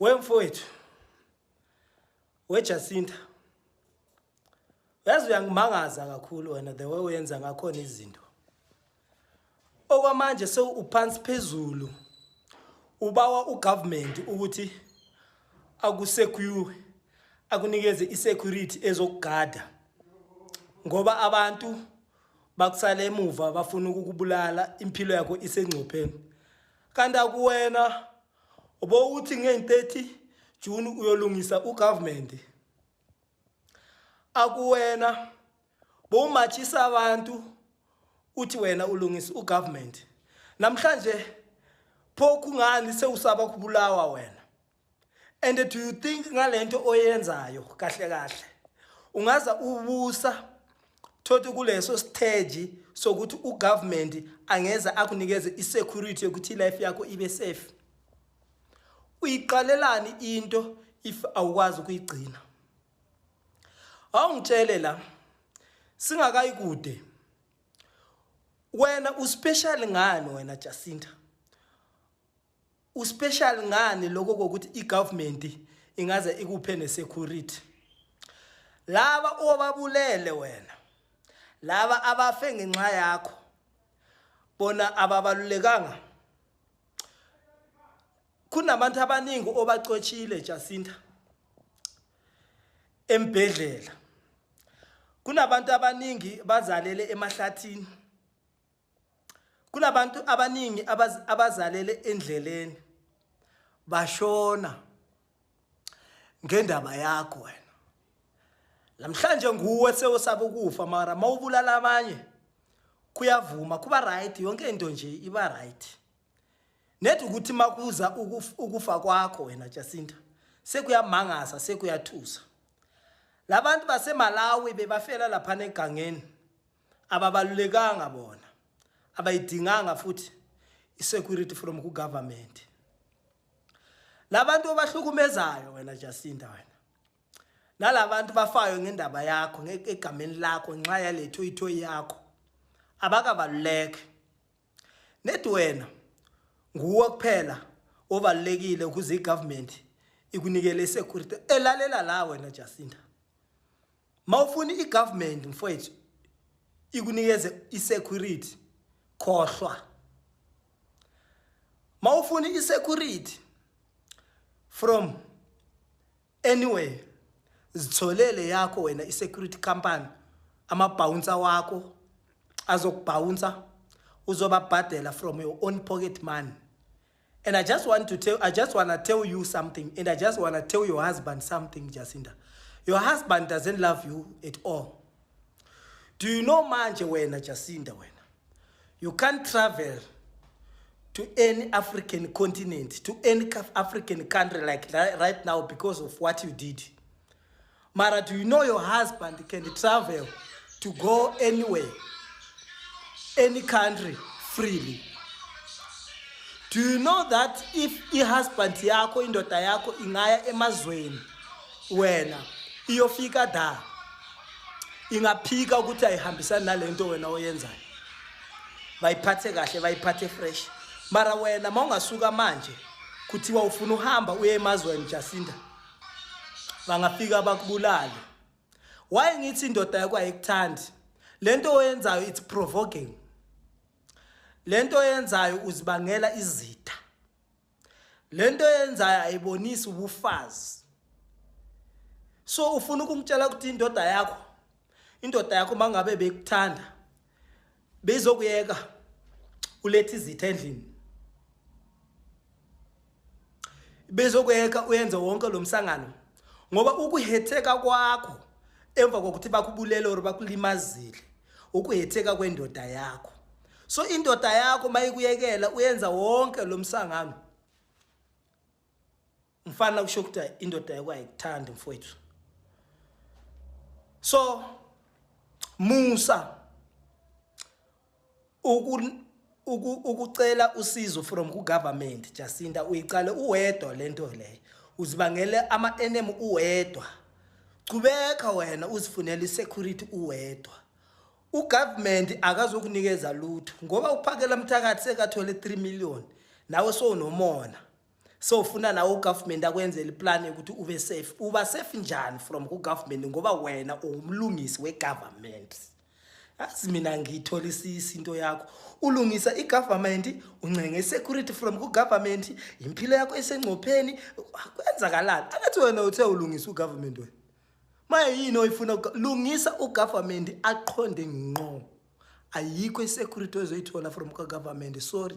Wemfowethu, weJacinta, uyazi uyangimangaza kakhulu wena, the way uyenza ngakhona izinto. Okwamanje sewuphansi phezulu, ubawa ugovernment ukuthi akusecure, akunikeze isecurity ezokugada, ngoba abantu bakusala emuva bafuna ukukubulala, impilo yakho isengcopheni. Kanti akuwena ubowuthi nge-30 June uyolungisa ugovernment? Akuwena bowumatshisa abantu uthi wena ulungisa ugovernment? Namhlanje pho kungani sewusaba kubulawa wena? And do you think ngalento oyenzayo kahle kahle ungaza ubusa thothi kuleso stage sokuthi ugovernment angeza akunikeze isecurity yokuthi life yakho ibe safe? Uyiqalelani into if awukwazi ukuyigcina? Awungitshele la, singakayi kude, wena uspecial ngani wena Jacinta? Uspecial ngani lokho kokuthi igovernment ingaze ikuphe nesecurity? Laba obabulele wena, laba abafe ngenxa yakho, bona ababalulekanga? Kunabantu abaningi obacotshile, Jacinta, embhedlela. Kunabantu abaningi bazalele emahlathini. Kunabantu abaningi abazalele endleleni, bashona ngendaba yakho wena. Namhlanje nguwe sewusaba ukufa, mara mawubulala abanye kuyavuma, kuba right, yonke into nje iba right. Nethi ukuthi makuza ukufa kwakho wena Jacinta, sekuyamangaza, sekuyathusa. Labantu baseMalawi bebafela lapha egangeni, ababalulekanga bona? Abayidinganga futhi isecurity from ku government? Labantu obahlukumezayo wena Jacinta, wena nalabantu bafayo ngendaba yakho, egameni lakho, nxa yaletho ithoyi yakho, abakabaluleke? Nethi wena nguwe kuphela obalulekile ukuze igovernment ikunikele isecurity. Elalela la wena Jacinta, mawufuna igovernment, mfowethu, ikunikeze isecurity, khohlwa. Mawufuna isecurity from anywhere, zitholele yakho wena i-security company, ama-bouncer wakho azokubhouncer, uzobabhadela from your own pocket money. And I just want to tell you something, and I just want to tell your husband something, Jacinta. Your husband doesn't love you at all. Do you know manje wena Jacinta, wena you can't travel to any African continent, to any African country like right now because of what you did? Mara, do you know your husband can travel to go anywhere, any country freely? Do you know that if i-husband yakho, indoda yakho, ingaya emazweni, wena iyofika da ingaphika ukuthi ayihambisani nalento wena oyenzayo, bayiphathe kahle, bayiphathe fresh? Mara wena mawungasuka manje kuthiwa ufuna uhamba uye emazweni, Jacinta, bangafika bakubulale. Why ngithi indoda yakho ayikuthandi? Lento oyenzayo, it's provoking. Lento oyenzayo, uzibangela izitha. Lento oyenzayo ayibonisi ubufazi. So ufuna ukungitshela ukuthi indoda yakho mangabe bekuthanda, bezokuyeka ulethe izitha endlini, bezokuyeka uyenze wonke lo msangano? Ngoba ukuhetheka kwakho emva kokuthi bakubulele or bakulimazile, ukuhetheka kwendoda yakho. So indoda yakho mayikuyekela uyenza wonke lo msangano, mfana, kusho ukuthi indoda yakho ayikuthandi, mfowethu. So musa ukucela usizo from ku government, Jacinta. Uyicale uwedwa lento leyo, uzibangele ama enemy uwedwa. Chubeka wena uzifunela isecurity uwedwa. Ugovernment akazokunikeza lutho, ngoba uPhakela Mthakathi sekathole 3 million, nawe sowunomona. So ufuna nawe ugovernment akwenzele iplan yokuthi ube safe. Uba safe njani from ku-government, ngoba wena uwumlungisi we-government? Yazi mina ngiyitholisisa into yakho. Ulungisa i-government, uncenge i-security from ku-government, impilo yakho isengcopheni. Kwenzakalani? Akathi wena uthe ulungisa ugovernment, wena maye yini oyifuna? Lungisa ugovernment aqonde ngqo. Ayikho i-security ozoyithola from ka-government, sorry.